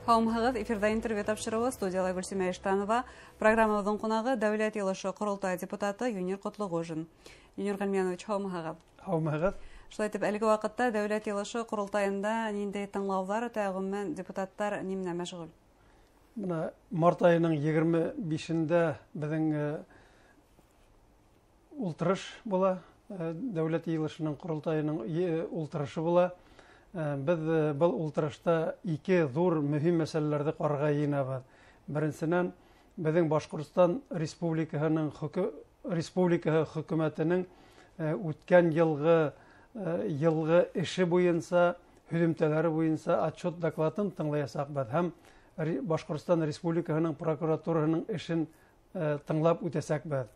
Һаумыһығыҙ, эфирҙа интервью тапшырыуы, студияла Гөлсимә Иштанова. Программабыҙҙың ҡунағы Дәүләт Йыйылышы Ҡоролтай депутаты Юнир Ҡотлоғожин. Юнир Ғилмиәнович, һаумыһығыҙ. Һаумыһығыҙ. Шулай итеп, әлеге ваҡытта Дәүләт Йыйылышы Ҡоролтайында ниндәй тыңлауҙар үтә, ғөмүмән, депутаттар ни менән мәшғүл? Бына март айының 25-ендә беҙҙең ултырыш була, Дәүләт Йыйылышының Ҡоролтайының ултырышы була. Беҙ был ултырышта ике ҙур мөһим мәсьәләләрҙе ҡарарға йыйынабыҙ. Беренсенән, беҙҙең Башҡортостан Республикаһы хөкүмәтенең үткән йылғы эше буйынса, һөҙөмтәләре буйынса отчет докладын тыңлаясаҡбыҙ һәм Башҡортостан Республикаһының прокуратураһының эшен тыңлап үтәсәкбеҙ.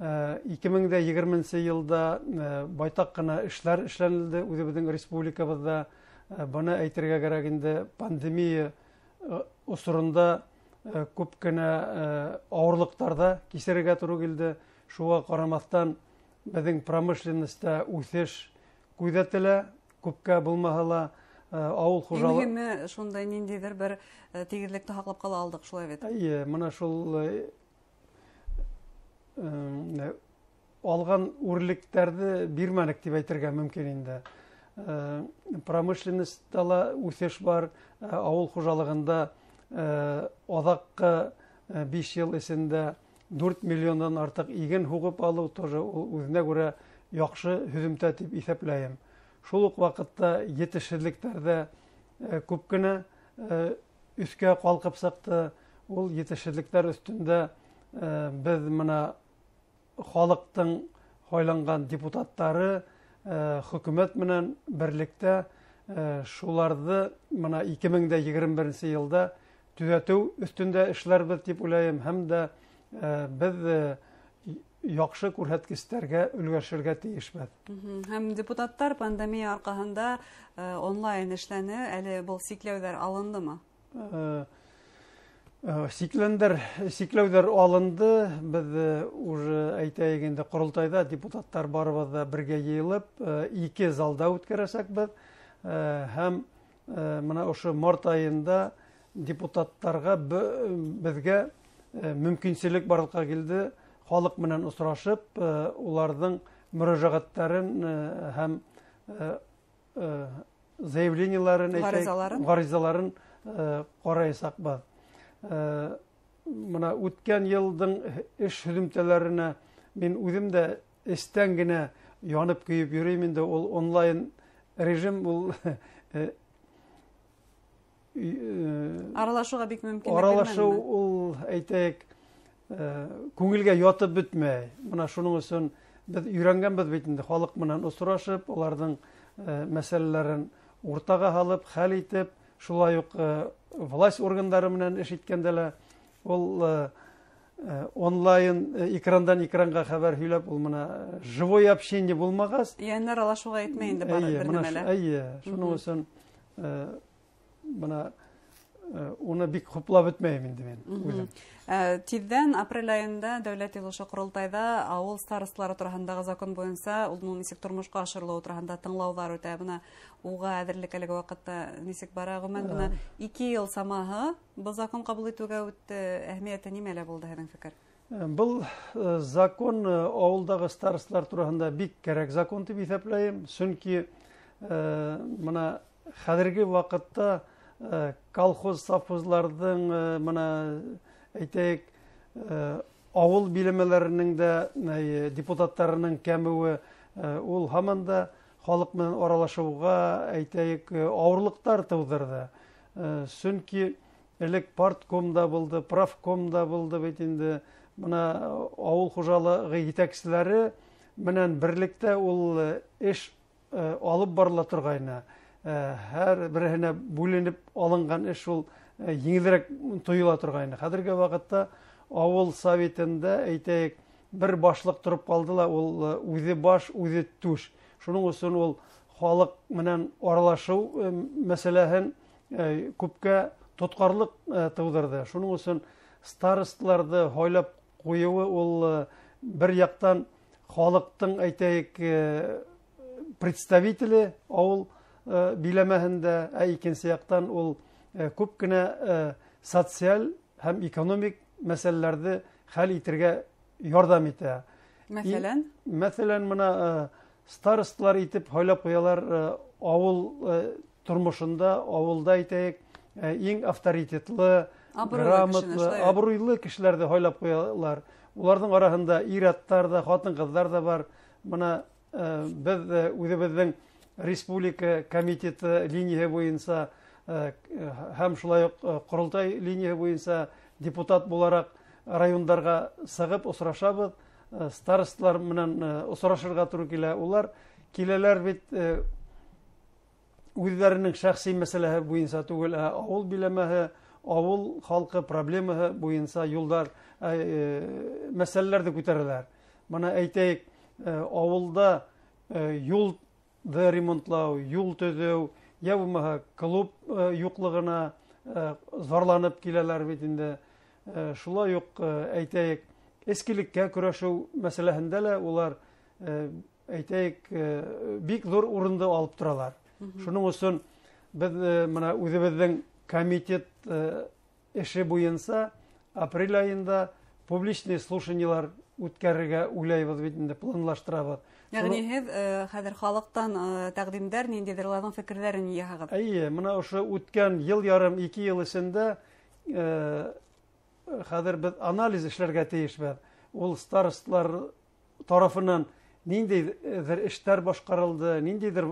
2020 йылда байтаҡ ҡына эшләр эшләнелде үҙебеҙҙең республикабыҙҙа. Быны әйтергә кәрәк инде, пандемия осоронда күп кенә ауырлыҡтар ҙа кисерергә тура килде. Шуға ҡарамаҫтан, беҙҙең промышленностьта үҫеш күҙәтелә, күпкә булмаһа ла, ауыл хужалығы Иң мөһиме шундай ниндәйҙер бер тигеҙлекте һаҡлап ҡала алдыҡ, шулай бит? Эйе, мына шул алған үрлектәрҙе бирмәнек тип әйтергә мөмкин инде. Промышленностьта ла үҫеш бар, ауыл хужалығында аҙаҡҡы 5 йыл эсендә 4 миллиондан артыҡ иген һуғып алыу тоже ул үҙенә күрә яҡшы һөҙөмтә тип иҫәпләйем. Шул уҡ ваҡытта етешһеҙлектәр ҙә күп кенә өҫкә ҡалҡып сыҡты. Ул етешһеҙлектәр өҫтөндә беҙ мына халыҡтың һайланған депутаттары хөкүмәт менән берлектә шуларҙы мына 2021 йылда төҙәтеү өҫтөндә эшләрбеҙ тип уйлайым, һәм дә беҙ яҡшы күрһәткестәргә өлгәшергә тейешбеҙ. Һәм депутаттар пандемия арҡаһында онлайн эшләне, әле был сикләүҙәр алындымы? Сикләүҙәр алынды. Беҙ уже әйтәйек инде, ҡоролтайҙа депутаттар барыбыҙ ҙа бергә йыйылып, ике залда үткәрәсәкбеҙ. Һәм мына ошо март айында депутаттарға беҙгә мөмкинселек барлыҡҡа килде, халыҡ менән осрашып, уларҙың мөрәжәғәттәрен һәм заявлениеларын, әйтәйек, Ғаризаларын. ғаризаларын ҡараясаҡбыҙ. Мына үткән йылдың эш һөҙөмтәләренә мин үҙем дә эстән генә янып көйөп йөрөйөм инде. Ул онлайн режим, ул, аралашыуға бик мөмкинлек аралашыу бирмәнеме? ул, әйтәйек, күңелгә ятып бөтмәй. Мына шуның өсөн беҙ өйрәнгәнбеҙ бит инде, халыҡ менән осрашып, уларҙың мәсьәләләрен уртаға һалып, хәл итеп, шулай уҡ власть органдары менән эш иткәндә лә ул онлайн, экрандан экранға хәбәр һөйләп, ул мына живой общение булмағас, Йәнле аралашыуға етмәй инде бары Эйе, бер мына нәмә лә. Эйе, шуның өсөн мына уны бик хуплап бөтмәйем инде мин үҙем. Тиҙҙән апрель айында Дәүләт Йыйылышы Ҡоролтайҙа ауыл старосталары тураһындағы закон буйынса уның нисек тормошҡа ашырылыуы тураһында тыңлауҙар үтә. Бына уға әҙерлек әлеге ваҡытта нисек бара? Ғөмүмән, бына 2 йыл самаһы был закон ҡабул итеүгә үтте. Әһәмиәте нимәлә булды һеҙҙең фекер? Был закон ауылдағы старосталар тураһында бик кәрәк закон тип иҫәпләйем. Сөнки мына хәҙерге ваҡытта колхоз, совхозларҙың, мына әйтәйек, ауыл биләмәләренең дә депутаттарының кәмеүе, ул һаман да халыҡ менән аралашыуға, әйтәйек, ауырлыҡтар тыуҙырҙы. Сөнки элек партком да булды, правком да булды бит инде. Мына ауыл хужалығы етәкселәре менән берлектә ул эш алып барыла торғайны. Һәр береһенә бүленеп алынған эш ул еңелерәк тойола торғайны. Хәҙерге ваҡытта ауыл советында, әйтәйек, бер башлыҡ тороп ҡалды ла, ул үҙе баш, үҙе түш. Шуның өсөн ул халыҡ менән аралашыу мәсьәләһен күпкә тотҡарлыҡ тыуҙырҙы. Шуның өсөн старосталарҙы һайлап ҡуйыуы ул бер яҡтан халыҡтың, әйтәйек, представителе ауыл биләмәһендә, ә икенсе яҡтан ул күп кенә социаль һәм экономик мәсьәләләрҙе хәл итергә ярҙам итә. Мәҫәлән? Мәҫәлән, мына старосталар итеп һайлап ҡуялар ауыл тормошонда, ауылда әйтәйек, иң авторитетлы, грамотлы, абруйлы кешеләрҙе һайлап ҡуялар. Уларҙың араһында ир-аттар ҙа, ҡатын-ҡыҙҙар ҙа бар. Мына беҙ үҙебеҙҙең республика комитеты линияһы буйынса һәм шулай уҡ ҡоролтай линияһы буйынса депутат булараҡ райондарға сығып осрашабыҙ, старосталар менән осрашырға тура килә. Улар киләләр бит үҙҙәренең шәхси мәсьәләһе буйынса түгел, ә ауыл биләмәһе, ауыл халҡы проблемаһы буйынса юлдар, мәсьәләләрҙе күтәрәләр. Мына әйтәйек, ауылда юлды ремонтлау, юл төҙөү, йә булмаһа клуб юҡлығына зарланып киләләр бит инде. Шулай уҡ әйтәйек, эскелеккә көрәшеү мәсьәләһендә лә улар әйтәйек бик ҙур урынды алып торалар. Шуның өсөн беҙ мына үҙебеҙҙең комитет эше буйынса апрель айында публичный слушаниелар үткәрергә уйлайбыҙ бит инде, планлаштырабыҙ. Йәғни һеҙ хәҙер халыҡтан тәҡдимдәр, ниндәйҙер уларҙың фекерҙәрен йыйаһығыҙ? Эйе, мына ошо үткән йыл ярым, 2 йыл эсендә хәҙер беҙ анализ эшләргә тейешбеҙ. Ул старосталар тарафынан ниндәйҙер эштәр башҡарылды, ниндәйҙер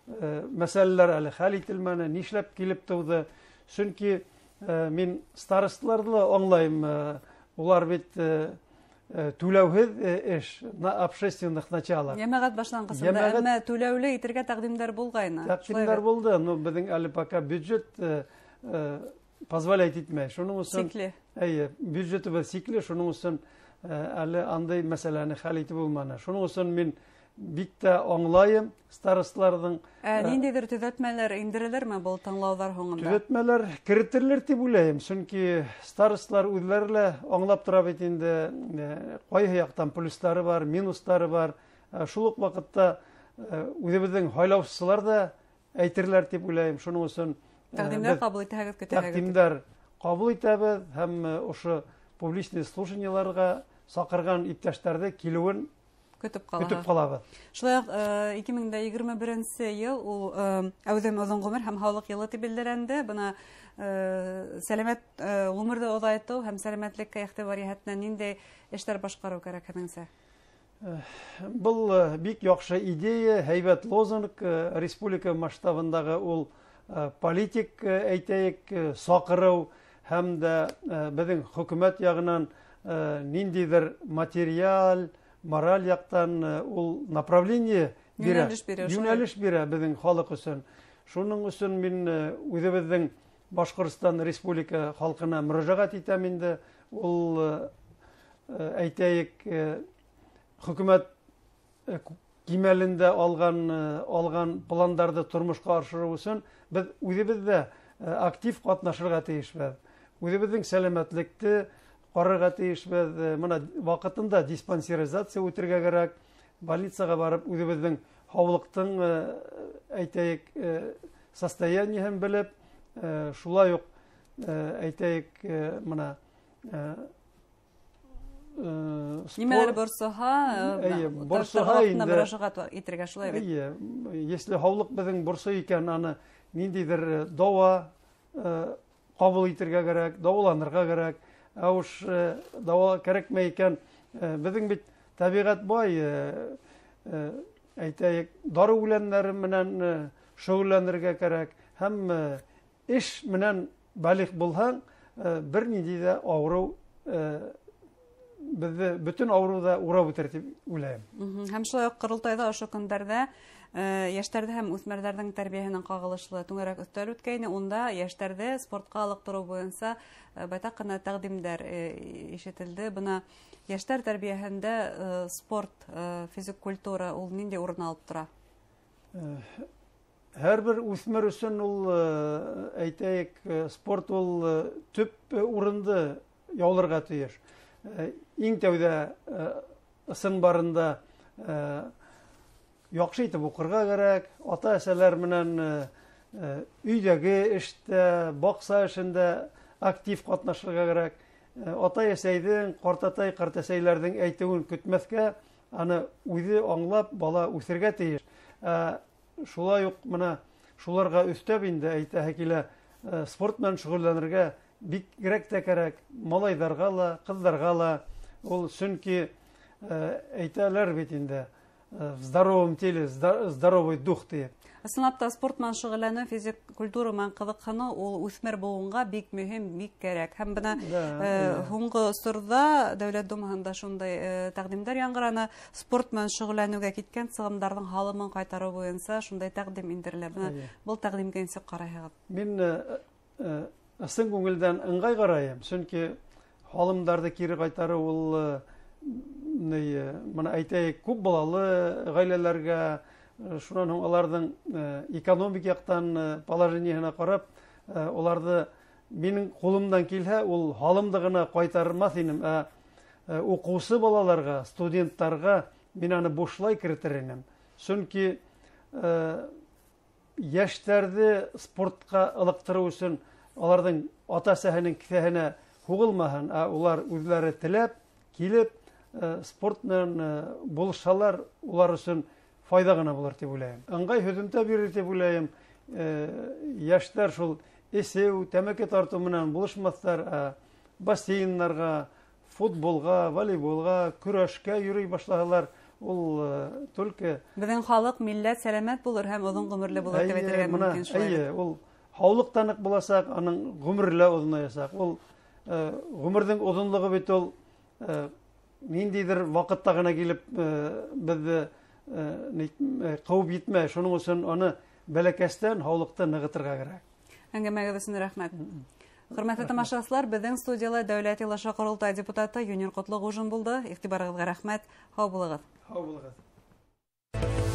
мәсьәләләр әле хәл ителмәне, нишләп килеп тыуҙы. Сөнки мин старосталарҙы ла аңлайым, улар бит түләүһеҙ эш на общественных началах. Йәмәғәт башланғысында, әммә түләүле итергә тәҡдимдәр булғайны. Тәҡдимдәр булды, но беҙҙең әле пока бюджет позволять итмәй. Шуның өсөн сикле. Эйе, бюджетыбыҙ сикле, шуның өсөн әле андай мәсьәләне хәл итеп булманы. Шуның өсөн мин бик тә аңлайым старосталарҙың. Ниндәйҙер төҙәтмәләр индерелерме был тыңлауҙар һуңында? Төҙәтмәләр керетелер тип уйлайым, сөнки старосталар үҙҙәре лә аңлап тора бит инде, ҡайһы яҡтан плюстары бар, минустары бар. Шул уҡ ваҡытта үҙебеҙҙең һайлаусылар ҙа әйтерләр тип уйлайым. Шуның өсөн тәҡдимдәр ҡабул итәһегеҙ, көтәһегеҙ. Тәҡдимдәр ҡабул итәбеҙ һәм ошо публичный слушаниеларға саҡырған иптәштәрҙе килеүен көтөп ҡалабыҙ. Көтөп ҡалабыҙ. Шулай уҡ 2021 йыл ул әүҙем оҙон ғүмер һәм һаулыҡ йылы тип билдәләнде. Бына сәләмәт ғүмерҙе оҙайтыу һәм сәләмәтлеккә иғтибар йәһәтенән ниндәй эштәр башҡарыу кәрәк һеҙҙеңсә? Был бик яҡшы идея, һәйбәт лозунг, республика масштабындағы ул политик әйтәйек саҡырыу һәм дә беҙҙең хөкүмәт яғынан ниндәйҙер материаль, мораль яҡтан ул направление бирә, йүнәлеш бирә беҙҙең халыҡ өсөн. Шуның өсөн мин үҙебеҙҙең Башҡортостан Республика халҡына мөрәжәғәт итәм инде. Ул әйтәйек хөкүмәт кимәлендә алған пландарҙы тормошҡа ашырыу өсөн беҙ үҙебеҙ ҙә актив ҡатнашырға тейешбеҙ. Үҙебеҙҙең сәләмәтлекте ҡарарға тейешбеҙ. Мына ваҡытында диспансеризация үтергә кәрәк. Больницаға барып үҙебеҙҙең һаулыҡтың әйтәйек состояниеһын белеп, шулай уҡ әйтәйек мына нимәлер борсоһа, борсоһа инде мөрәжәғәт итергә, шулай бит. Эйе, если һаулыҡ беҙҙең борсой икән, аны ниндәйҙер дауа ҡабул итергә кәрәк, дауаланырға кәрәк. Ә уж дауа кәрәкмәй икән, беҙҙең бит тәбиғәт бай, әйтәйек, дарыу үләндәре менән шөғөлләнергә кәрәк. Һәм эш менән балиғ булһаң, бер ниндәй ҙә ауырыу беҙҙе бөтөн ауырыу ҙа урап үтер тип уйлайым. Һәм шулай уҡ ҡоролтайҙа ошо көндәрҙә йәштәрҙе һәм үҫмерҙәрҙең тәрбиәһенән ҡағылышлы түңәрәк өҫтәл үткәйне. Унда йәштәрҙе спортҡа ылыҡтырыу буйынса байтаҡ ҡына тәҡдимдәр ишетелде. Бына йәштәр тәрбиәһендә спорт, физик культура ул ниндәй урын алып тора? Һәр бер үҫмер өсөн ул, әйтәйек, спорт ул төп урынды яуларға тейеш. Иң тәүҙә ысын барында яҡшы итеп уҡырға кәрәк, ата-әсәләр менән Өйҙәге эштә, баҡса эшендә актив ҡатнашырға кәрәк. Атай-әсәйҙең, ҡартатай, ҡартәсәйләрҙең әйтеүен көтмәҫкә, аны үҙе аңлап бала үҫергә тейеш. Шулай уҡ мына шуларға өҫтәп инде әйтәһе килә, спорт менән шөғөлләнергә бигерәк тә кәрәк, малайҙарға ла, ҡыҙҙарға ла. Ул сөнки әйтәләр бит инде, в здоровом теле здоровый дух тиеп. Ысынлап та спорт менән шөғөлләнеү, физик культура менән ҡыҙыҡһыныу ул үҫмер быуынға бик мөһим, бик кәрәк. Һәм бына һуңғы осорҙа Дәүләт Думаһында шундай тәҡдимдәр яңғыраны, спорт менән шөғөлләнеүгә киткән сығымдарҙың һалымын ҡайтарыу буйынса шундай тәҡдим индерелә. Бына был тәҡдимгә нисек ҡарайһығыҙ? Мин ысын күңелдән ыңғай ҡарайым, сөнки һалымдарҙы кире ҡайтарыу ул бына әйтәйек, күп балалы ғаиләләргә, шунан һуң уларҙың экономик яҡтан положениеһына ҡарап, уларҙы минең ҡулымдан килһә, ул һалымды ғына ҡайтармаҫ инем, ә уҡыусы балаларға, студенттарға мин аны бушлай керетер инем. Сөнки йәштәрҙе спортҡа ылыҡтырыу өсөн уларҙың ата-әсәһенең кеҫәһенә һуғылмаһын, ә улар үҙҙәре теләп килеп спорт менән булышһалар, улар өсөн файҙа ғына булыр тип уйлайым. Ыңғай һөҙөмтә бирер тип уйлайым. Йәштәр шул эсеү, тәмәке тартыу менән булышмаҫтар, ә бассейндарға, футболға, волейболға, көрәшкә йөрөй башлаһалар, ул только беҙҙең халыҡ, милләт сәләмәт булыр һәм оҙон ғүмерле булыр тип әйтергә мөмкин шулай. Эйе, ул һаулыҡ та ныҡ буласаҡ, аның ғүмере лә оҙонаясаҡ. Ул ғүмерҙең оҙонлоғо бит ул ниндәйҙер ваҡытта ғына килеп беҙҙе ҡыуып етмәй. Шуның өсөн аны бәләкәстән һаулыҡты нығытырға кәрәк. Әңгәмәгеҙ өсөн рәхмәт. Хөрмәтле тамашасылар, беҙҙең студияла Дәүләт Йыйылышы Ҡоролтай депутаты Юнир Ҡотлоғужин булды. Иғтибарығыҙға рәхмәт. Һау булығыҙ. Һау булығыҙ.